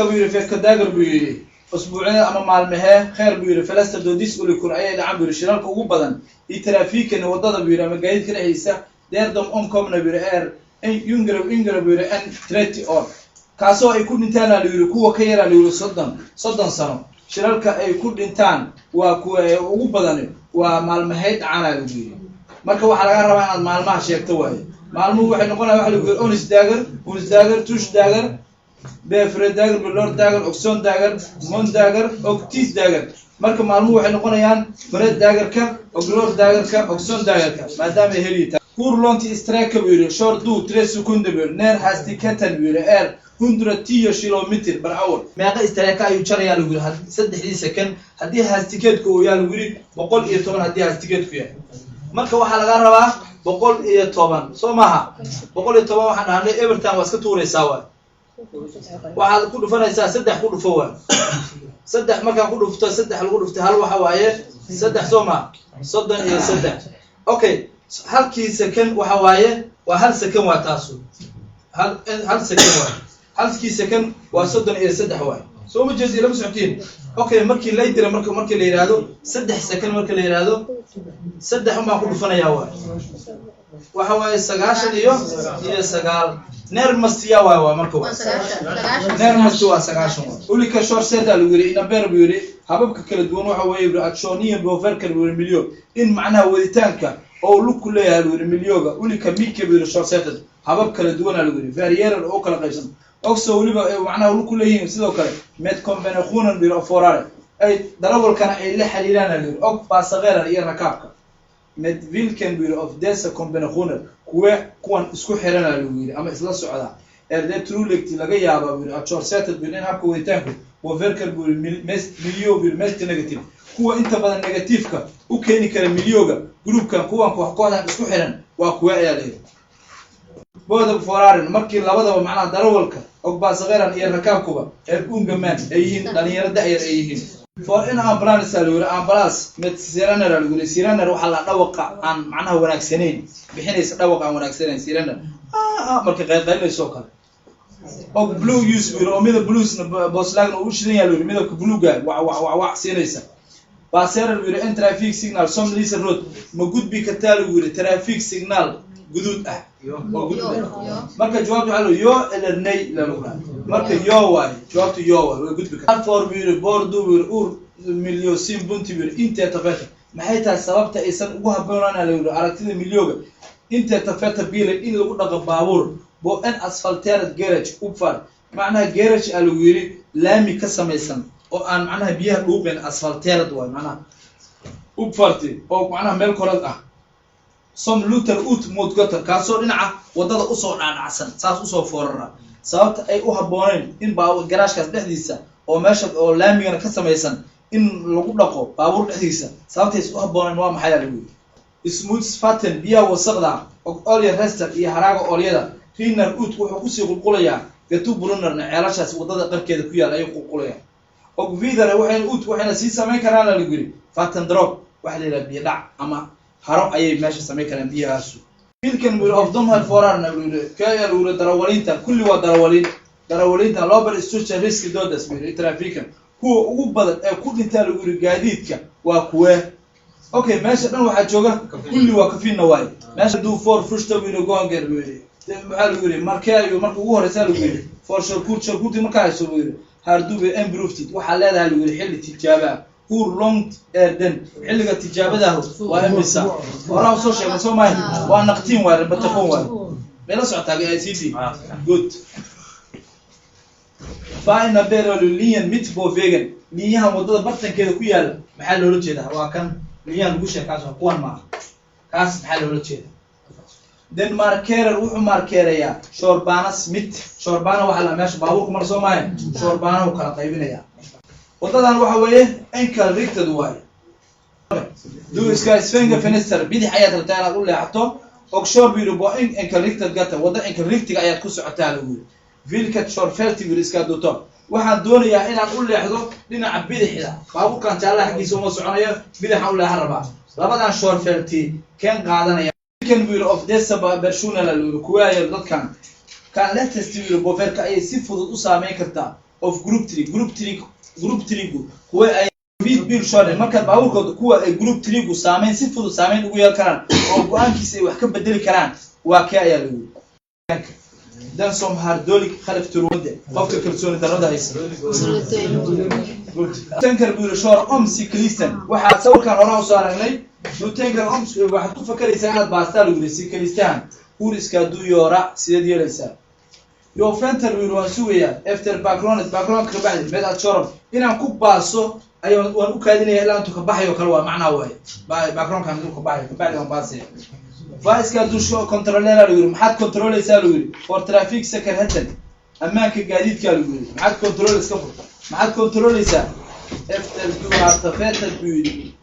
Buu yidhi veckodagar, buu yidhi, usbuucyada ama maalmahee kheer, buu yidhi, flesta dödsolyckor ayay dhacaan, buu yidhi, shilalka ugu badan i trafiken, wadada, buu yidhi, ama gaadiidka dhexdiisa, där de omkomna, buu yidhi, är yngre, yngre, buu yidhi, än 30 år, kaasoo ay ku dhintaana la yidhi kuwa ka yaraa la yidhi 30 sano. Shilalka ay ku dhintaan waa kuwa ugu badani waa maalmahayd dhacaana lagu yidhi. Marka waxaa laga rabaa inaad maalmaha sheegto waaye. Maalmuhu waxay noqonaya waxa lagu yidhi onsdagar, onsdagar, torsdagar, fredagar, lördagar och söndagar, måndagar och tisdagar. Marka maalmuhu waxay noqonayaan fredagarka och lördagarka och söndagarka, maadaama ay heliyitaa. Hur långt sträcka, buu yidhi, kör du 3 sekunder, buu yidhi, när hastigheten, buu yidhi, är 110 kilometer per hour? Meeqa sträcka ayuu jarayaa, lagu yidhi, 3dii second haddii hastighetsku uu yaa, lagu yidhi, 110, haddii hastighetsku yahay? Marka waxaa laga rabaa 110, soo maaha? 110 waxaan dhahnay everton waa iska tuuraysaa waay. Waxaad ku dhufanaysaa saddex, ku dhufo waay. Saddex markaan ku dhufto, saddex lagu dhuftay hal waxa waaye saddex, soo maa? 33. Okay, halkii second waxa waaye waa hal second, waa taasu hal second waay. Halkii second waa 33 waay. Soo ma jeedi? Lama socotiin? Okay, markii lay dira, marka markii la yidhaahdo 3 second, marka la yidhaahdo saddex un baan ku dhufanayaa waay. Waxa waaye sagaashan iyo sagaal. Närmast ya waay, waa marka waay närmast waa 90 waay. Olika körsätt lagu yidhi innebär, buu yidhi, hababka kala duwan waxa weeye, buu att körningen påverkar, buu yidhi, miljö, in macnaha waditaanka oo lug ku leeyahay, lagu yidhi, miljöga. Olika mycket, buu yidhi, körsättet, habab kala duwana, lagu yidhi, varierar, oo kala qaybsan, också, weliba macnaha lug ku leeyihiin sidoo kale, med kombinationen, buu yidhi, förare, ay darawalkana ay la xiriiraan, la yidhi, och passagerare, iyo rakaabka. Med vilken, buu yidhi, av dessa kombinationer, kuwe kuwan isku xirana, lagu yidhi, ama isla socda, är det troligt, laga yaaba, buu yidhi, att körsättet, buu yidhi, in habka waditaanku påverkar, buu yidhi, mest miljö, buu yidhi, mest negativt, kuwa inta badan negativeka u keeni kara miljöga. Groupkan, kuwan kooxdan isku xiran waa kuwe, ayaa la yidhi. Båda föraren, markii labadaba macnaha darawalka och passageraren iyo rakaabkuba är unga män, ay yihiin dhalinyaro da-yar ay yihiin. För en ambulans, lagu yiri, ambulance med sirener, lagu yiri. Sirener waxaa la dhawaqa aan macnaha wanaagsanayn bixinaysa, dhawaq aan wanaagsanayn, sirener marka qaylqaylinayso oo kale, och blåljus, buu yiri, oo midab bluesna påslagna uu shidan yahay, lagu yiri, midabka bluega wac wac wac wac siinaysa. Passerar, buu yiri, en trafiksignal som lyser rött, ma gudbi kartaa, lagu yiri, trafiksignal guduud ah oo guduud ah? Marka jawaabtu waxaa loo ja eller nej lagu dhahay. Marka ja waaye jawaabtu, ja waaye, way gudbi kartaa. Varför, buu yiri, bör du, buu yiri, ur miljösynpunkt, buu yiri, inte tvätta? Maxay tahay sababta aysan ugu habboonaan, la yiri, aragtida miljöga, inte tvätta bilen, in lagu dhaqo baabuur, på en asfalterad garageuppfart, macnaha garage a, lagu yiri, laami ka samaysan oo aan macnaha biyaha dhuuqeen? Asfalterad waay macnaha uppfart oo macnaha meel korad ah, som lutar ut mot gatan, kaasoo dhinaca wadada usoo dhaadhacsan, saas usoo foorara. Sababta ay u habbooneyn in garaashkaas dhexdiisa oo meesha oo laamigana ka samaysan in lagu dhaqo baabuur dhexdiisa, sababtays u habbooneyn waa maxay, lagu yidhi? Smutsvatten, biyaha wasaqda, och oljerester, iyo haraaga oolyada, rinner ut, wuxuu kusii qulqulayaa, gatubrunnar, ceelashaas wadada qarkeeda ku yaal ayuu qulqulayaa, och vidare, waxayna ut, waxayna sii samayn karaan, lagu yidhi, vattendrag, waxa la yidhaha biyo dhac ama haro ayay meesha samayn karaan biyahaasu. Vilken, buu yidhi, av de här förarna, buu yidhi, kaya, lagu yidhi, darawaliinta kulli waa darawaliin, darawaliinta löper största risk dödas, buu yidhi, trafiken, kuwa ugu badan ee ku dhintaa, lagu yidhi, gaadiidka waa kuwee? Okay, meesha dhan waxaa jooga kulli waa kafina waaye meesha. Du för första, buu yidhi, gången, buu yidhi, maxaa lagu yidhi, markee ayuu marka ugu horeysa, lagu yidhi, får körkort, körkorti markaa hayso, buu yidhi, har du prövtid, waxaa leedahay, lagu yidhi, xilli tijaabaa. Hur långt är den, xilliga tijaabadahu waa imisa? Horaa usoo sheegay, soo maaha? Waa naqtiin waay, repetition waay. May la socotaa cd? Good. Vad innebär linjen mitt på vägen? Linyahan wadada bartankeeda ku yaala maxaa loola jeedaa? Waa kan linyahan lagu sheeg, kaas waa kuwan maaha kaas. Maxaa loola jeeda? Den markerar, wuxuu markeerayaa, körbanans mitt. Körbana waxaa la meesha baabuurku mara, soo maaha? Körbanahu kala qaybinaya. Wadadan waxa weeye enkelriktad waaye. Du ska svänga vänster, bidix ayaad rabtaa inaad u leexato, och kör, buu yidhi, på enkelriktad gata, wadda enkelriktiga ayaad ku socotaa, lagu yidhi. Vilket körfält, buu yidhi, ska du ta? Waxaan doonayaa inaan u leexdo dhinaca bidixda. Baabuurkan jaallaha xaggiisa uma soconayo, bidixaan u leexan rabaa. Labadan körfälti keen qaadanaya? Vilken, buu yidhi, av dessa personerna, lagu yidhi, kuwaaya dadkan, kan lättast, buu yidhi, påverka, ayay si fudud u saameyn kartaa. Of group three, group three, group three-gu kuwa ay vid bilkörning, markaad baabuurkooda kuwa ay group three-gu saameyn, si fudud saameyn ugu yeelan karaan oo go-aankiisa ay wax ka bedeli karaan waa kee, ayaa lagu yiri. Den som har dålig självförtroende, qofka kalsooni darrada haysa. Tänker, buu yiri, köra om cyklisten. Waxaa sawirkan hore usoo aragnay. Du tänker om, waxaad ku fakaraysaa inaad baastaa, lagu yiri, cyklistahan. Hur ska du göra? Sideed yeelaysaa? Jag väntar, buu yiri, waan sugayaa, efter bakgrunden, bakgrunden ka bacdi, med att köra, inaan ku baaso ayaan waan u kaadinaya ilaa intuu ka baxayo kale, waa macnaha waaye bakgrundkan intuu ka baxayo kabacdi waan baasaya. Vad ska du kontrollera, lagu yiri? Maxaad kontroleysaa, lagu yiri, för trafiksäkerheten, ammaanka gaadiidka, lagu yiri? Maxaad kontrol iska fur, maxaad kontroleysaa? Efter du har tvättat, buu yidhi,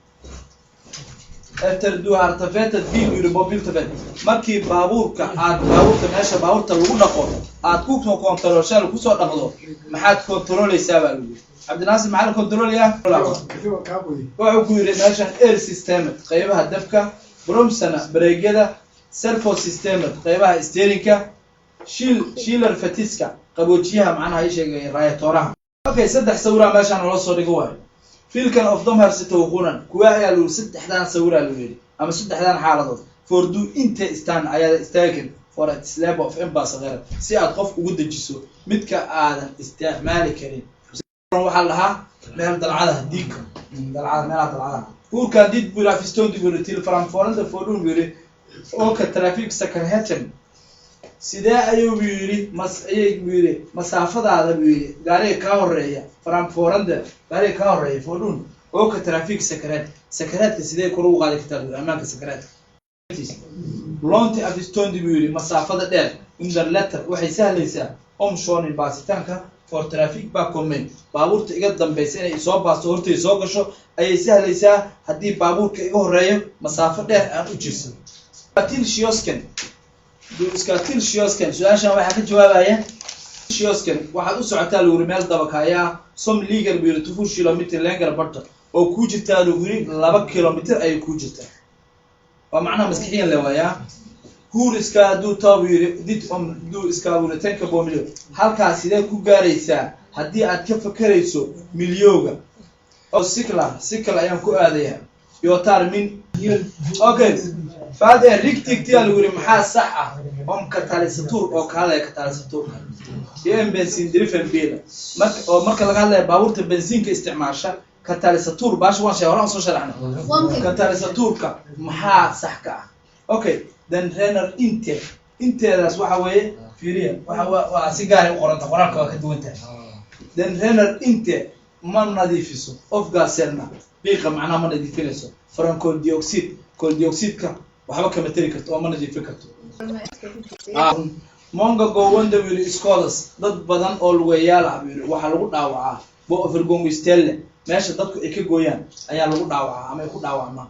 efter du har tvättat bil, buu yidhi, på biltvätt, markii baabuurka aad baabuurta meesha baabuurta lagu dhaqo aad ku kontrolshaan kusoo dhaqdo, maxaad kontroleysaa, baa lagu yidhi. Cabdinaasir, maxaa la kontrolayaa? Wuxuu ku yidhi meeshan air systemet, qaybaha dabka, bromsarna, bareegyada, servosystemet, qaybaha steerinka, kylarvätska, qaboojiyaha, macnaha ii sheegay raayatooraha. Okay, saddex sawiraa meeshaan nala soo dhigo waayo. Vilken av de här situationerna, kuwa ayaa lagu saddexdaan sawiraa lagu yidhi ama saddexdaan xaaladood får du inte stanna, ayaad istaagi karin, för att släppa av en passagerare, si aad qof ugu dejiso, midka aadan isticmaali karin? Waxaa la dhahaa meel dalcada, diigka dalcada, meelaha dalcada. Hur kan ditt bilavstånd, buu yidhi, till framförande fordon, buu yidhi, öka trafiksäkerheten? Sidee ayuu, buu yidhi, mas ayay, buu yidhi, masaafadaada, buu yidhi, gaariga kaa horeeya, framförande, gaariga kaa horeeya, fordon öka trafiksäkerhet, säkerhetka sidee kor ugu qaadi kartaa, buu yidhi, ammaanka säkerhetka? Långt avstånd, buu yidhi, masaafada dheer, underlättar, waxay sahlaysaa, omkörning, baasitaanka, för trafik bakom mig, baabuurta iga dambeysa inay soo baasto, hortay soo gasho ayay sahlaysaa haddii baabuurka iga horeeyo masaafo dheer aan u jirsano. Till kiosken, du ska till kiosken. Su-aashan waxaa ka jawaabaya kiosken. Waxaad u socotaa, lagu yiri, meel dabakaaya ah, som ligger, buu yiri, 2 kilometer längre bort, oo kuu jirtaa, lagu yiri, 2 kilometer ayay kuu jirtaa. Waa macnaha maskixiyan le waayaa. Hur ska du ta, buu yiri, dit om du ska, buu yiri, tänka på miljö? Halkaas sidee ku gaaraysaa haddii aad ka fakerayso miljö-ga? Oo cykla, cykel ayaan ku aadayaa. Jag tar min. Okay, vad är riktigt, yaa lagu yiri, maxaa sax ah, om katalysator, oo ka hadlaya katalysatorka iyo en bensindriven bil, marka oo marka laga hadlaya baabuurta bensiinka isticmaasha, katalysator baasha waan sheegay, horaan soo sharaxnay. Katalysatorka maxaa sax ka ah? Okay, den renar inte, inteedaas waxa weeye, fiiriya, waxa waa si gaaray u qoranta, qoraalka waa ka duwan tahay. Den renar inte, ma nadiifiso, avgaserna, qiiqa macnaha ma nadiifinayso, från koldioxid, koldioxidka waxba kama teri karto oo ma nadiifin karto. Många gående, buu yidhi, skadas, dad badan oo lugeeyaal ah, buu yidhi, waxaa lagu dhaawacaa på övergångsställe, meesha dadku ay ka gooyaan ayaa lagu dhaawacaa ama ay ku dhaawacmaan,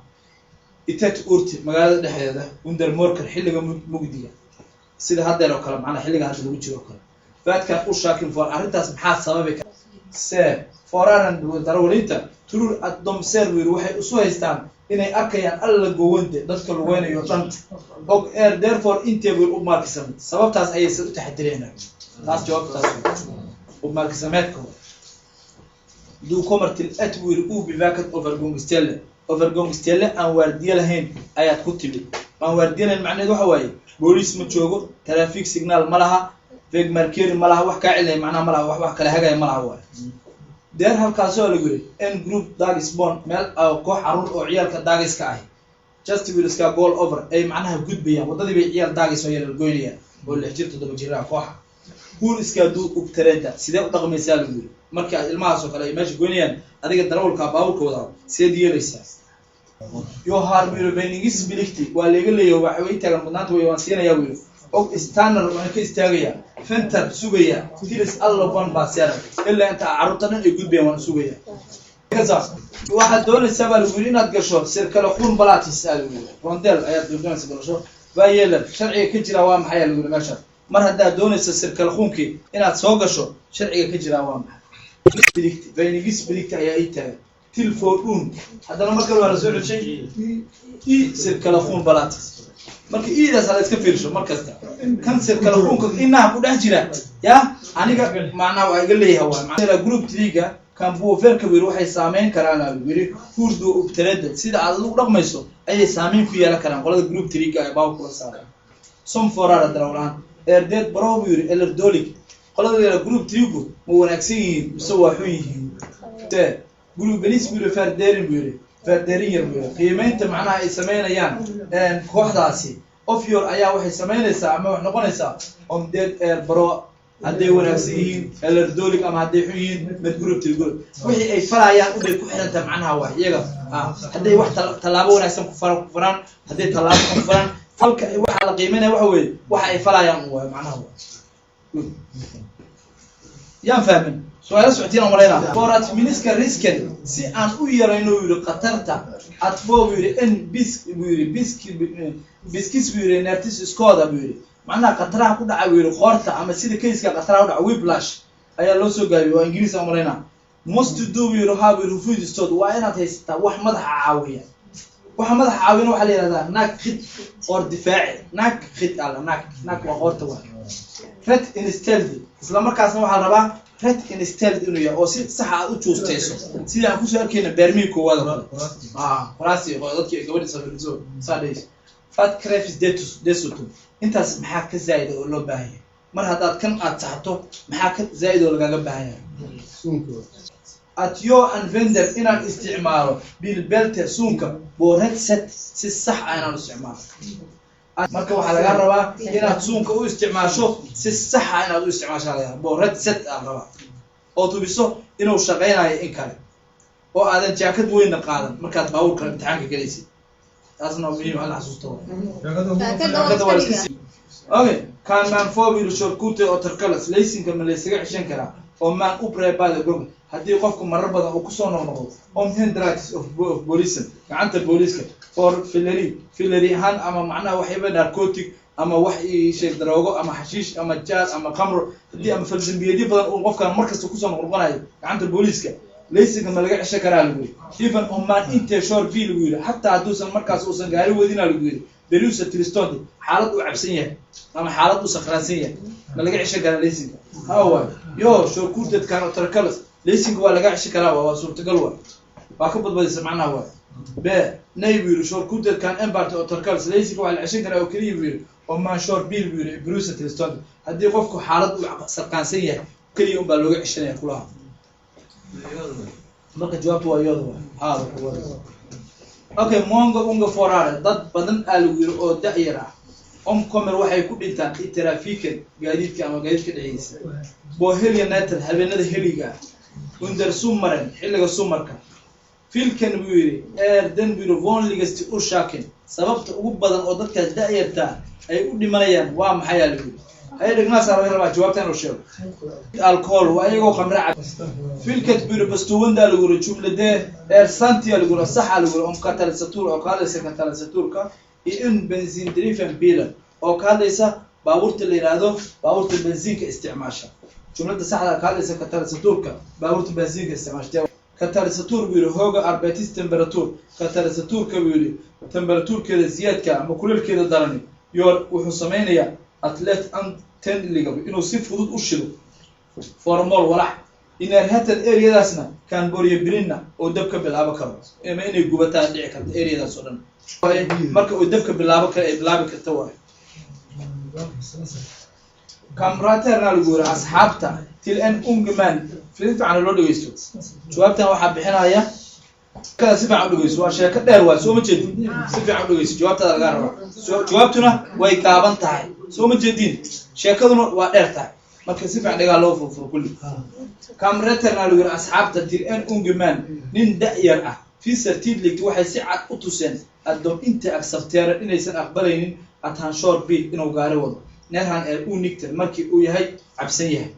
i tätort, magaalada dhexdeeda, under mörker, xilliga mugdiga, sida haddeer oo kale, macnaa xilliga hadda lagu jiro oo kale. Vad kan orsaken vara, arrintaas maxaa sababi kara? Se föraren, darawaliinta, tror att de ser, buu yidhi, waxay isu haystaan inay arkayaan alla gående, dadka lugeynayo dhan, och är därför inte, buu uppmärksam. Sababtaas ayaysan u taxadireen. Taas jawaabtaas uppmärksamhetka. Du kommer till ett, buu yidhi, obevakat övergångsställe, övergångsställe aan waardiye lahayn ayaad ku timid. Aan waardiye lahayn macnaheed waxa waaye booliis ma joogo, trafiksignal ma laha, vägmarkering ma laha, wax kaa celinaya macnaha ma laha, wax kala hagaya ma laha waaye. Där, halkaasoo, lagu yidhi, en grupp dagisbarn, meel koox caruur oo ciyaalka daagiska ahi, just wilska gå över, ay macnaha gudbayaan waddadii bay, ciyaal daagis oo yaryar goynayaan oo 6 jir, 7 jiraha kooxa. Hur ska du uppträda? Sidee u dhaqmaysaa, lagu yidhi, marka ilmahaas oo kale ay meesha goynayaan, adiga darawalka baabuurka wadaa sideed yeelaysaa? Jag har, buu yidhi, väjningsplikt, waa laga leeyahay, waxa way taagan mudnaanta wey, waan siinayaa, buu yidhi, och stannar, waan ka istaagayaa, väntar, sugaya, tills alla barn passerar, ilaa inta carruurta dhan ay gudbayaan waan sugaya. Waxaad doonaysaa, baa lagu yidhi, inaad gasho cirkulationsplats, aa lagu yidhi, rondell ayaad doonaysa gasho. Vad gäller, sharciga ka jira waa maxay, aa lagu yidhi meeshaas? Mar haddaad doonaysoirkulationkii inaad soo gasho, sharciga ka jiraa waa maxay? Väjningsplikt ayaa ii taagan. Till fordon. Haddana mar kale waa la soo ceshay i cirkulationsbalans. Marka iidaas hala iska fiirsho mar kasta. Kan cirkulationka inaha ku dhex jira ya aniga macnaha waa iga leeyahay. Waa group 3-ga kan påverka buu yiri, waxay saameyn karaan buu yiri hur du uppträder, sida aad ugu dhaqmayso ayay saameyn ku yeelan karaan qolada group 3-ga ee baabuurka la saaray. Som förare darawlaan är det bra buu yiri eller dåligt? Qolada la group 3-gu ma wanaagsan yihiin mise waa xun yihiin? Te gruppens buu yiri värdering buu yiri, värdering yar buu yiri, qiimeynta macnaha ay sameynayaan kooxdaasi avgör ayaa waxay sameynaysaa ama wax noqonaysaa om det är bra, hadday wanaagsan yihiin, eller dåligt, ama hadday xun yihiin med group 3 group wixii ay falayaan ubay ku xirantahay. Macnaha waa iyaga hadday wax tallaabo wanaagsan ku faraan, hadday tallaabo ku faraan, falka waxaa la qiimeynaya waxa weeye waxa ay falayaan waay. Macnaha waa yaan fahmin su-aala socotiin aan malaynaa. För att minska risken, si aan u yarayno yiri khatarta, att få buu yiri en bis buu yiri biski biskis buu yiri nertiskada buu yiri, macnaha khataraha ku dhaca buu yiri qoorta ama sida kayska khataraha ku dhaca, whiplash ayaa loo soo gaabiyey, waa Ingiriis aan malaynaa. Måste du buu yiri ha buu yiri huvudstöd, waa inaad haysataa wax madaxa caawiya. Waxa madaxa caawiyana waxaa la yihahdaa nackskydd, qoor difaaci. Nackskydd alla nack, nack waa qoorta, waa rätt inställd. Isla markaasna waxaa la rabaa rätt inställd inuu yahay oo si saxa aad u juustayso, sidii aan kusoo arkayna beermihii koowaad oo kale. Qoraasi dadkii gabadhi safriso saa dhehayso. Vad krävs dessutom? Intaas maxaa ka zaa'id oo loo baahan yahay? Mar haddaad kan aad saxto, maxaa ka zaa'id oo lagaaga baahan yahay? Att jag använder, inaan isticmaalo, bilbälte, suunka, på rätt sätt, si sax ah inaan isticmaalo. Marka waxaa laga rabaa inaad suunka u isticmaasho si saxa, inaad u isticmaasho laga rabaa, på rätt sätt aa rabaa, ood hubiso inuu shaqaynayo in kale, oo aadan jaakad weynna qaadan markaad baabuurka imtixaanka gelaysid. Taasna waa muhiim hala xasuusto. Jaakada waa iska sii. Okay, kan man få körkortet återkallas? Laysinka ma laysaga ceshan karaa om man upprepade gånger, haddii qofku marar badan uu kusoo noqnoqdo, omhändertas av polisen, gacanta booliiska, för fylleri, fylleri ahaan, ama macnaha waxyaba narcotic ama wax ii sheeg daroogo ama xashiish ama jaad ama khamro, haddii ama faldambiyeedyo badan uu qofkan markasta kusoo noqnoqonayo gacanta booliiska, laysinka ma laga ceshan karaa lagu yiri. Även om man inte kör bil lagu yiri, xataa hadduusan markaas uusan gaari wadina lagu yiri, berusat tillstånd, xaalad uu cabsan yahay ama xaalad uu sakhraansan yahay, ma laga ceshan karaa laysinka? Ha waay yo körkortet kan återkallas, laysinka waa laga ceshan karaa, waa suurtagal, waa ka badbadisa macnaha. Waay be nay buu yiri, körkortet kan enbart återkallas, laysinka waa la ceshan karaa oo keliya buu yiri om man kör bil buu yiri berusat tillstånd, haddii qofku xaalad uu sarqaansan yahay keliya unbaa looga ceshanaya kulaha. Marka jawaabtu waa iyada waay haada. Okay, många unga förare, dad badan aa lagu yiri oo da-yar ah, omkommer, waxay ku dhintaan, i trafiken, gaadiidka ama gaadiidka dhexdiisa, på helgnätter, habeenada heliga ah, under sommaren, xilliga summarka. Vilken buu yidhi är den buu yidhi vanligaste orsaken, sababta ugu badan oo dadkaas da-yartaa ay u dhimanayaan waa maxay aa lagu yidhi? Haye, dhignaasaa laga rabaa jawaabta inuu sheego. Alcohol, waa iyagoo khamre cab. Vilket buu yidhi påstående lagu yidhi jumladee är sant lagu yidhi, saxa lagu yidhi, om katalysator, oo ka hadlaysa katalysatorka iyo in bensindriven bilar, oo ka hadlaysa baabuurta la yidhaahdo baabuurta bensiinka isticmaasha? Jumlada saxda ka hadlaysa katalysatorka baabuurta bensiinka isticmaasha. Katalysator buu yidhi höga arbetstemperatur, katalysatorka buu yidhi temperaturkeeda ziyaadka ama kuleelkeeda darani gör, wuxuu sameynayaa, att lättantändliga, inuu si fudud u shido, föremål, walax, i närheten, areadaasna, kan börja brinna, oo dab ka bilaabo karo ama inay gubataan dhici karto areadaas oo dhan. Marka uu dabka bilaabo kara ay bilaabi karta waayo. Kamraterna lagu yiri, asxaabta, till en ung man. Si fiican loo dhegeysto, jawaabtan waxaa bixinaya kada. Si fiican u dhegeysto, waa sheeko dheer waay, soo ma jeedin? Si fiican u dhegeysto, jawaabtaada lagaa rabaa. Jawaabtuna way gaaban tahay, soo ma jeedin? Sheekaduna waa dheer tahay, marka si fiican dhegaa loo furfuro kulli. Kamraterna lagu yiri, asxaabta, till en ung man, nin da-yar ah, visar tydligt, waxay si cad u tuseen, att de inte accepterar, inaysan aqbalaynin, att han kör bil, inuu gaari wado, när han är onykter, markii uu yahay cabsan yahay.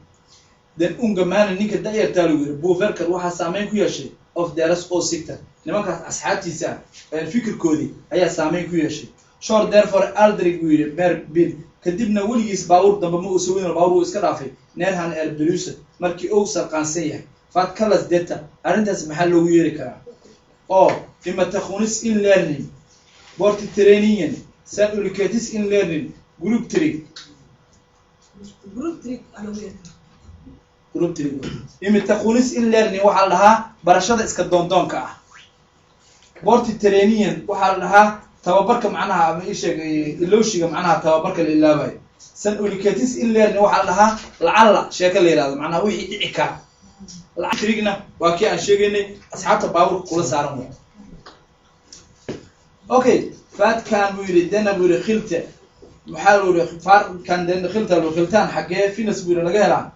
Den unga mannen, ninka da-yartaa lagu yiri, påverkas, waxaa saameyn ku yeeshay, av deras åsikter, nimankaas asxaabtiisa ah fikirkoodii ayaa saameyn ku yeeshay. Kör därefter aldrig buu yidhi mer bil, kadibna weligiis baabuur dambe ma uusa weyn, baabuur uu iska dhaafay, när han är berusad, markii uu sarqaansan yahay. Vad kallas detta? Arrintaas maxaa loogu yeeri karaa? Oo imitationsinlärning, bortträning, sannolikhetsinlärning, grupptryck. Group three aa loogu yeeri. Grupptryck. Imitationsinlärning waxaa la dhahaa barashada iska doondoonka ah. Bortträning waxaa la dhahaa tababarka, macnaha ama isheeg ilowshiga, macnaha tababarka la ilaabayo. Sannolikhetsinlärning waxaa la dhahaa lacalla sheeko la yihahdo, macnaha wixii dhici kara. Trigna waa kii aan sheegaynay, asxaabta baabuurka kula saaran way. Okay, vad kan buu yidhi denna buu yidhi skilt, maxaa lu yihi var kan denna skylten lu skylten xaggee finns buu yidhi laga helaa,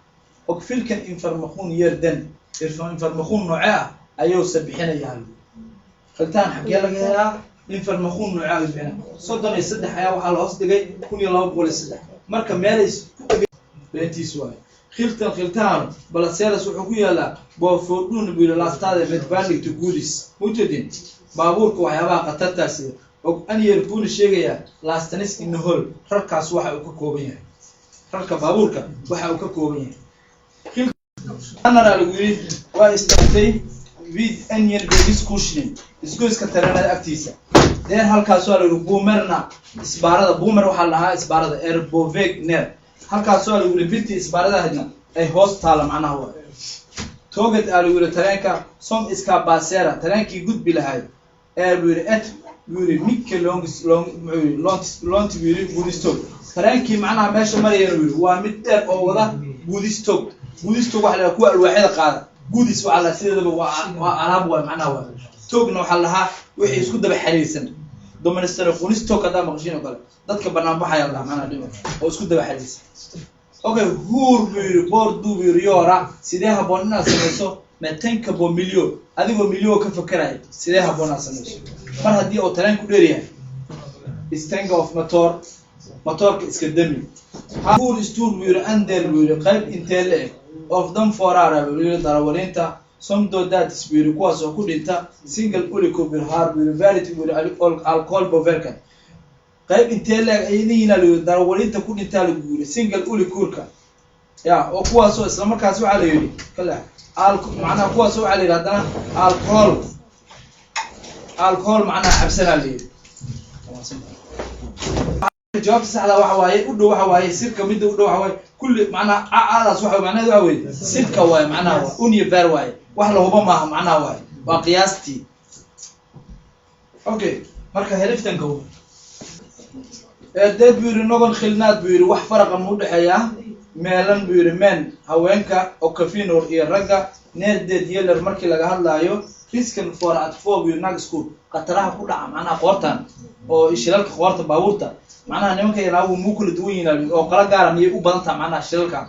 och vilken information ger den? Information noocee ah ayuuse bixinayaa? Skylten xaggee laga helaa, information noocee ayuu bixinaya? 33 ayaa waxaa la hoos dhigay 1203. Marka meelay ku dhegay beentiis waayo. Skylten, skylten placeras wuxuu ku yaalaa på fordon buu yidhi lastade med farligt gods, mutadin baabuurka waxyaabaha khatartaasi, og anger buuna sheegayaa lastens innehåll, rarkaas waxa uu ka kooban yahay, rarka baabuurka waxa uu ka kooban yahay. Anara lagu yidhi waa istaagtay vid järnvägskorsning, isgoyska tareenada agtiisa. Där, halkaas waa la yidhi bommarna, isbaarada. Bommar waxaa la dhahaa isbaarada. Är på väg ner, halkaas waa lagu yidhi birtii isbaarada ahaydna ay hoos taala, macnaha waa. Tåget aa lagu yidhi tareenka som ska passera, tareenkii gudbi lahayd ee buu yidhi ett buu yidhi mycket lång muxuu yidhi långt långt buu yidhi godståg. Tareenkii macnaha meesha marayana buu yidhi waa mid dheer oo wada godståg. Godståg waxa la dhahaa kuwa alwaaxyada qaada. Gods waxaa la sideedaba waa alaab waay, macnaha waa. Tåg na waxaa la dhahaa wixii isku daba xariirsan. Demonstrationståg haddaa maqashiin oo kale, dadka banaanbaxaya la dhahaa, macnaha dhimo oo isku daba xariirsan. Okay, hur buu yidhi bör du buu yidhi göra, sidee habboon inaad samayso, med tanke på miljö, adigoo miljö ka fakeraya, sidee habboon inaad samayso mar haddii uu tareen ku dheer yahay? Stäng av motor, motoorka iska dami. Hur stor buu yidhi andel buu yidhi qayb intee la eg av de förare buu yidhi darawaliinta som dödats buu yidhi, kuwaas oo ku dhinta singelolyckor buu yidhi, har buu yidhi varit buu yidhi alkoholpåverkad. Qayb intee la eg ayadiina la yidhi darawaliinta ku dhintaa lagu yidhi singelolykkorka ya, oo kuwaasoo isla markaas waxaa la yidhi kale macnaha kuwaasoo waxaa la yidhi haddana alcohol macnaha cabsanaa la yidhi. Jawaabta saxda waxa waaye u dhow, waxa waaye cirka, midda u dhow waxa waaye kulli macnaha aadaas waxa macnaheedu waxa weeye cirka waaye, macnaha waa ungefär waaye, wax la hubo maaha, macnaha waaye waa qiyaastii. Okay, marka heliftanka deed buu yidhi någon skillnad buu yidhi wax faraqa ma udhexeeyaa mellan buu yidhi män, haweenka, och kvinnor, iyo ragga, när det gäller, markii laga hadlaayo, risken för att få buu yidhi nackskada, khataraha ku dhaca macnaha qoortan oo shilalka qoorta baabuurta, macnaha nimanka iyo naaguhu muu kala duwan yihiin oo qala gaara miyay u badan taha macnaha shilalka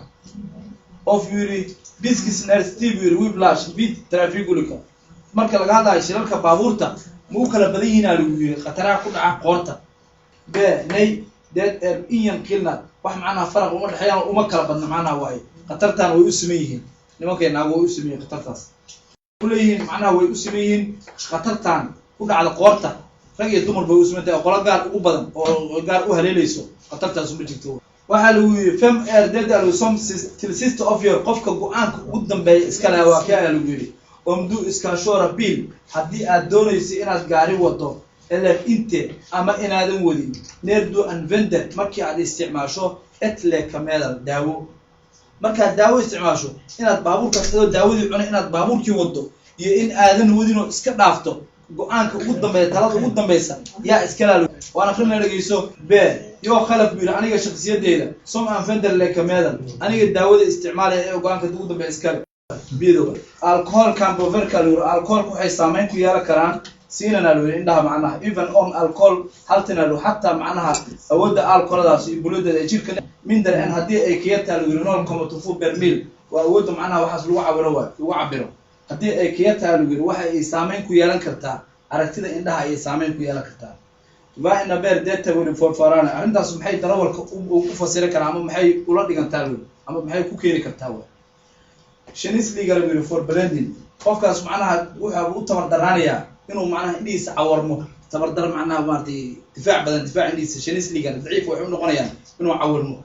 of buu yidhi pisksnärts buu yidhi whiplash vid trafikolycka? Marka laga hadlayo shilalka baabuurta, ma u kala badan yihiin aa lagu yidhi khataraha ku dhaca qoorta? B, nej, det är ingen skillnad, wax macnaha faraq uma dhexeeyaan, uma kala badna, macnaha waaye khatartan way u siman yihiin nimankay naagu, way u siman yihiin khatartaas kuleeyihiin, macnaha way u siman yihiin khatartan ku dhacda qoorta, rag iyo dumar bay u siman tahay, oo qolo gaar ugu badan oo gaar u haleelayso khatartaas uma jirto. Waxaa lagu yidhi vem är det som till sist avgör, qofka go-aanka ugu dambeeya iska laha waa kee ayaa lagu yidhi, om du ska köra bil, haddii aad doonayso inaad gaari wado, eller inte, ama inaadan wadin, när du använder, markii aad isticmaasho, ett läkemedel, daawo. Markaad daawo isticmaasho, inaad baabuurkaas adoo daawadii cunay inaad baabuurkii wado iyo in aadan wadinoo iska dhaafto, go-aanka ugu dambeeya, talada ugu dambeysa yaa iskala? Waan akrina, dhegeyso. B, jag själv buu yidhi aniga shaksiyadeyda, som använder läkemedel, aniga daawada isticmaalaya ee go-aanka ugu dambeeya iskale. Bidoga alkohol kan påverka lu yidhi, alkoholka waxay saameyn ku yeelan karaan synen lu yidhi indhaha, macnaha även om alkoholhalten lu, xataa macnaha awoodda alkoholadaas iyo buladeeda ee jirka mindre än, haddii ay kayartaa lu yidhi 0,2 per mille, waa awoodda macnaha waxaas lagu cabiro, waay lagu cabiro, haddii ay kayartaa lu yidhi waxa ay saameyn ku yeelan kartaa aragtida indhaha ayay saameyn ku yeelan kartaa. Vad innebär detta buu för föraren? Arrintaas maxay darawalka u fasiri karaa ama maxay ula dhigantaa buu ama maxay ku keeni kartaa? Way känsligare buu yidhi för blindning, qofkaas macnaha wuxuu u tabar daraanayaa inuu macnaha indhihiisa cawarmo, tabardar macnaha maaratay difaac badan, difaac indhihiisa känsligare daciif waxay u noqonayaan inuu cawirmo.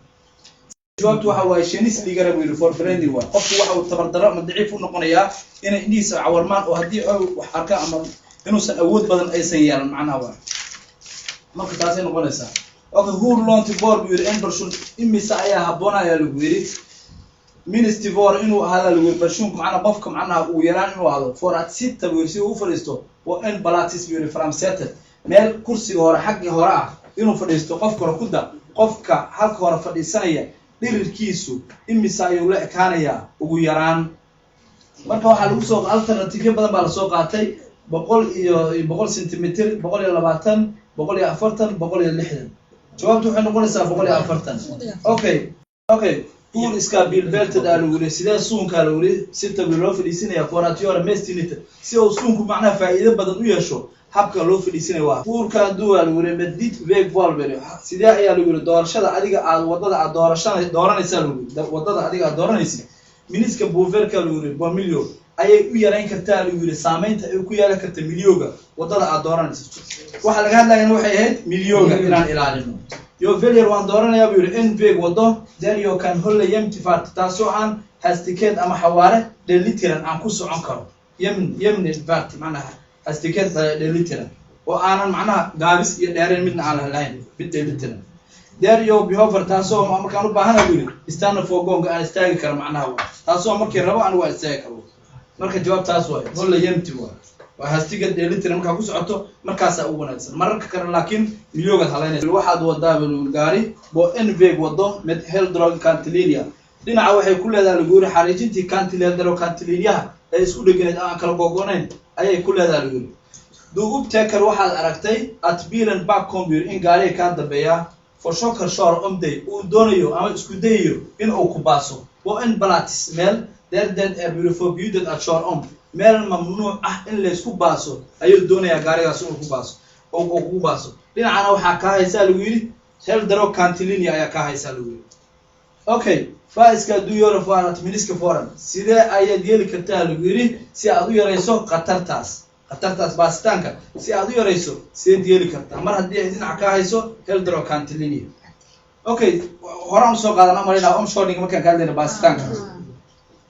Jawaabtu waxa waaye känsligare buu yidhi för förbränning waay. Qofku waxa uu tabardaro ama daciif u noqonayaa inay indhihiisa cawarmaan oo haddii wax arka ama inuusan awood badan aysan yeelan macnaha waay. Marka taasay noqonaysaa. Okay, hur långt bör buu yidhi en person, imisa ayaa habboon ayaa lagu yidhi minst vara inuu ahaada lagu yidhi personku, macnaha qofka, macnaha uu yaraan inuu ahaado för att sitta buu yidhi si uu u fadhiisto på en plats buu yidhi framsätet, meel kursiga hore xaggii hore ah inuu fadhiisto qofka hore ku da qofka halka hore fadhiisanaya dhirirkiisu imisa ayuu la ekaanayaa ugu yaraan? Marka waxaa lagu soo alternative badan baa lasoo qaatay: 100 iyo 100 centimeter, 120, 140, 160. Jawaabtu waxay noqonaysaa 140. Okay, hur ska bilbältet aa lagu yiri, sidee suunkaa lagu yiri sitta bi loo fadhiisinaya för att göra mest nytta, si uu suunku macnaha faa'iido badan u yeesho, habka loo fadhiisinaya waa hur kan du aa lagu yiri med ditt vägval, sidee ayaa lagu yiri doorashada adiga aad wadada aad doorashana dooranaysaa lagu yiri wadada adiga aad dooranaysid minska påverka lagu yiri på miljö ayay u yarayn kartaa lagu yiri saameynta ay ku yeelan karta miljöga wadada aad dooranaysid. Waxa laga hadlayana waxay ahayd miljöga inaan ilaalino. Jag väljer, waan dooranayaa buu yidhi, en väg, wado, där jag kan hålla jämn fart, taasoo aan hastighet ama xawaare dheelitiran aan ku socon karo. Jämn fart macnaha hastighet dheelitiran oo aanan macnaha gaabis iyo dheerayn midna aan lahayn, mid dheelitiran. Där jag behöver, taasoo markaan u baahana buu yidhi stanna för gång, aan istaagi karo macnaha waa taasoo markii rabo anigu aan istaagi karo. Marka jawaab taas waay, hålla jämnt waay, waa hastighet dheelitiran markaa ku socoto markaasaa u wanaagsan. Mararka kale laakiin miljögaad halaynaysa. Waxaad wadaa gaari på en väg, wado med heldragen kantlinje, dhinaca waxay ku leedahay lagu yiri xariijintii kantileedaro kantlinjaha ee isku dheganeed aan kala gogonayn ayay ku leedahay lagu yiri. Du upptäcker, waxaad aragtay, att bilen bakom buu yiri in gaariga kaa dambeeya försöker köra om dig, uu doonayo ama isku dayayo in uu ku baaso på en plats, meel där det är buu förbjudet att köra om, meel mamnuuc ah in laysku baaso ayuu doonayaa gaarigaas inuu ku baaso oo kugu baaso. Dhinacana waxaa kaa haysaa lagu yidhi heldragen kantlinje ayaa kaa haysaa lagu yidhi. Okay, vad ska du göra för att minska faran, sidee ayaad yeeli kartaa lagu yidhi si aad u yarayso khatartaas baasitaanka, si aad u yarayso sideed yeeli kartaa mar haddii ay dhinaca kaa hayso heldragen kantlinje? Okay, horaan usoo qaadan amarinaa omkörning markaan ka hadlayna baasitaanka.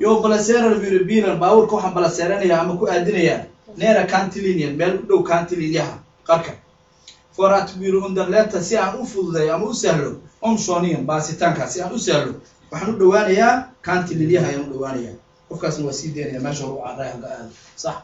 Jag placerar buu yidhi bilen, baabuurka waxaan placeranayaa ama ku aadinayaa nära kantlinjen, meel u dhow kantlinjaha qarka, för att buu yidhi underlätta, si aan u fududeeyo ama u sahlo omkörningen, baasitaanka si aan u sahlo waxaan u dhawaanayaa kantlinjaha ayaan u dhawaanayaa. Qofkaasna waa sii daynaya meesha hore u carray halka aado. Sax.